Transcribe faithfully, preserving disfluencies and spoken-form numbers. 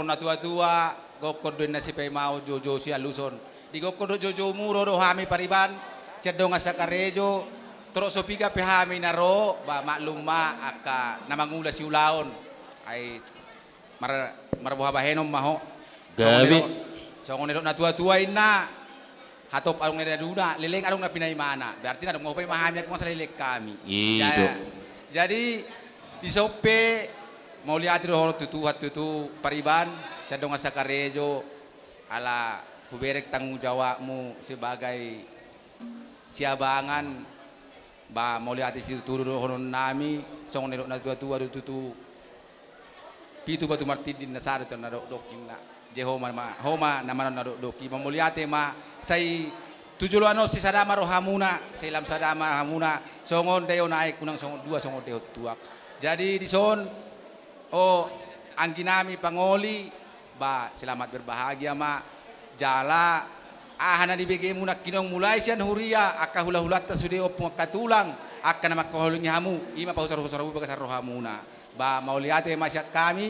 Natua-tua, gokkon do inna sipaimaon, joujou sialuson. Digokkon dohot joujoumuna do hami pariban sian dongan sakarejo. Torop so piga pe hami na ro, ba maklum ma angka na mangula siulaon. Ai mar-, marboha bahenon ma ho. Songon na nidok, songon na nidok natua-tua inna, hatop adong na daduna, leleng adong na pinaimana. Berarti na adong ma hupaima hami, angkup ma saleleng hami. I do. Jadi dison pe mauliate do ho tutu, tutu pariban sian dongan sakarejo, ala hubereng tanggung jawabmu sebagai siabangan. Ba mauliate situtu dohononnami, songon na nidok natua-tua do tutu, pitu batu martinding na sada tu na dokdok inna. Jadi ho ma, ho ma na manon na dokdok i. Ba mauliate ma, sai tu joloan on sisada ma rohamuna, sai lam sada ma rohamuna, songon daion aek unang songon dua songon daion tuak. Jadi dison, o angginami pangoli, ba selamat berbahagia ma. Jala aha na dibegemu nangkining on mulai sian huria, angka hula-hulanta sude, ompung angka tulang, angka na mangkaholongi hamu, i ma pahusar-husarmu bagasan rohamuna. Ba mauliate ma sian hami,